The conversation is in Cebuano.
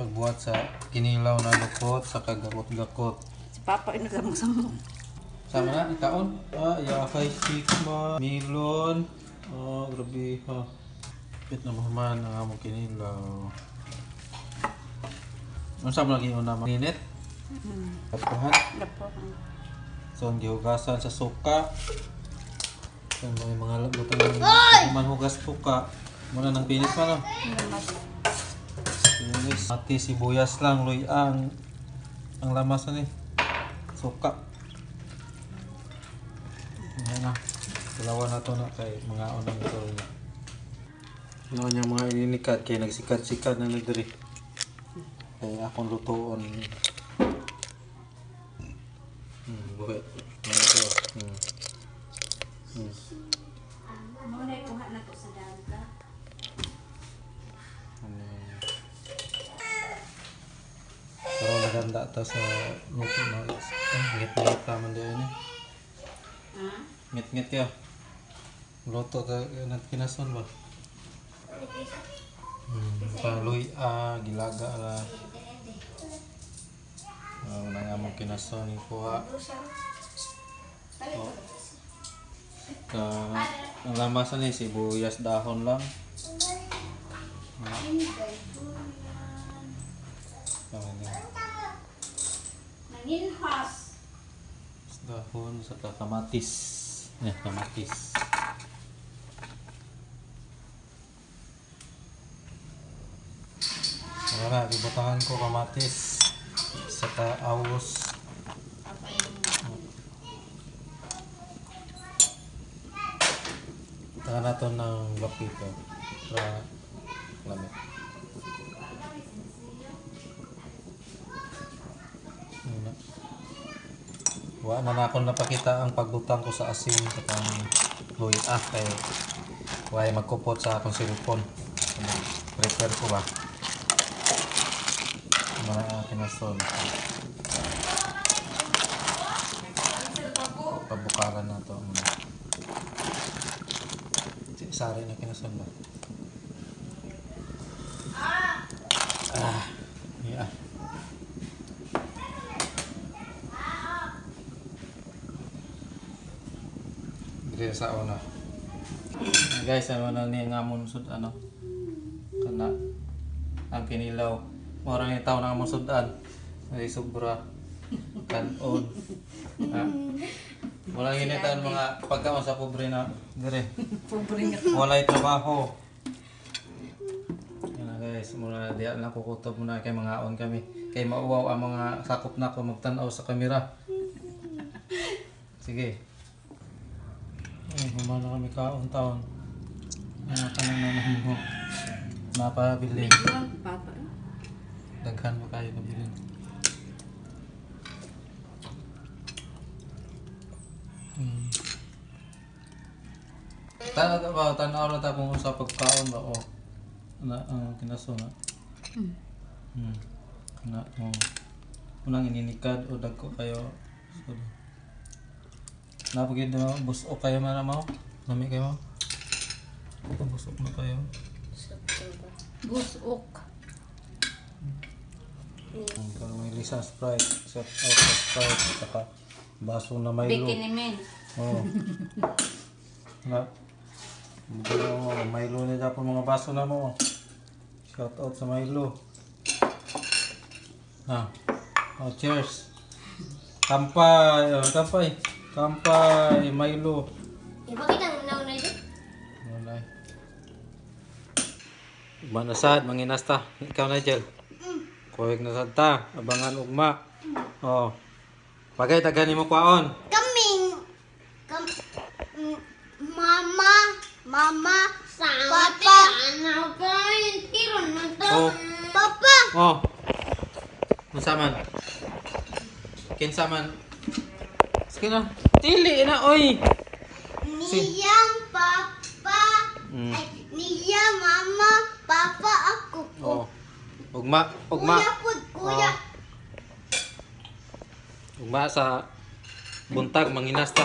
Pagbuhat sa kinilaw na lukot sa kagakot-gakot. Si Papa ay nagsamok-samok. Sama na, ikaon. Ah, yakay sigma, milon. Oh, grabe ha. Pit na mahuman ang among kinilaw. Unsa mo lagi una mainit? Kapuhan. Lapo. So, ang gihugasan sa suka. So, may mga butang manhugas suka. Muna nang pinis pa no. Pinis. Ati sibuyas lang, luy ang lamas na ni. Suka. Ayan na. Dalawa na to na kay mga unang ito na. Ano niya mga ininikad kay nagsikat-sikat na nagdiri. Kay akong lutoon. Buhi. Ano to? Muna kuha na to sa dagat. Ano. Pero naganda ta sa luto na. Ay, ngit-ngit pa man din eh. Ha? Ngit-ngit ya. Luto ta nagkinason ba? Paloy ah, gilaga la. Ah, wala nga mong kinason ni kuha. Oh. Ka, ang lamasan ni sibuyas dahon lang. Ah. Tama ni. Nanginhas. Dahon sa kamatis. Eh, kamatis. Wala, ibutangan ko kamatis. Saka awos. Tangan nato ng black pepper. Para lamig. Yun na. Wa na na akong napakita ang pagbutang ko sa asin sa pang luya kay way magkupot sa akong cellphone. Prepare ko ba? Mga kinasol. Pabukalan na to muna. Sari na kinasol ba? Ah, yeah. Dire sa una. Guys, ano na ni nga amon sud ano? Kana ang kinilaw. Mora ni taon ang amon sudan. Ay sobra kanon. Ha? Wala ginitan mga pagkaon sa pobre na dire. Pobre nga. Walay trabaho. Yan na guys, muna diya na kukutob muna kay mga on kami. Kay mauwaw ang mga sakop na ko magtan-aw sa kamera. Sige. Ay, humana kami kaon taon. Ano ka nang naman mo? Napabilin. Papa. Daghan mo kayo nabilin. Tanaw ba, tanaw na ta kung sa pagkaon ba o na ang kinaso na. Na oh. Unang ininikad o dagko kayo. So, napagid na busok kayo man mo. Nami kayo mo. Busok na kayo. Busok. Pero may Lisa Sprite, set out sa Sprite, saka baso na Milo. Bikini men. Oo. Na. Milo, Milo na dapat mga baso na mo. Shout out sa Milo. Ah. Oh, cheers. Kampay, oh, kampay. Kampay, Milo. Ipakita mo na una dito. Wala. Ugma na sad, manginas ta. Ikaw na, Jel. Kuwig na sad ta. Abangan ugma. Oh. Bagay, tagan mo kwaon. Kaming kam, mama, mama, papa. Oh. Papa, Oh. Unsa man? Kinsa man? Sige na. Dili na oy. niyang papa. Ay, niya mama, papa ako. Oh. Ugma, ugma. Kuya pud, kuya. Ugma sa buntag manginas ta.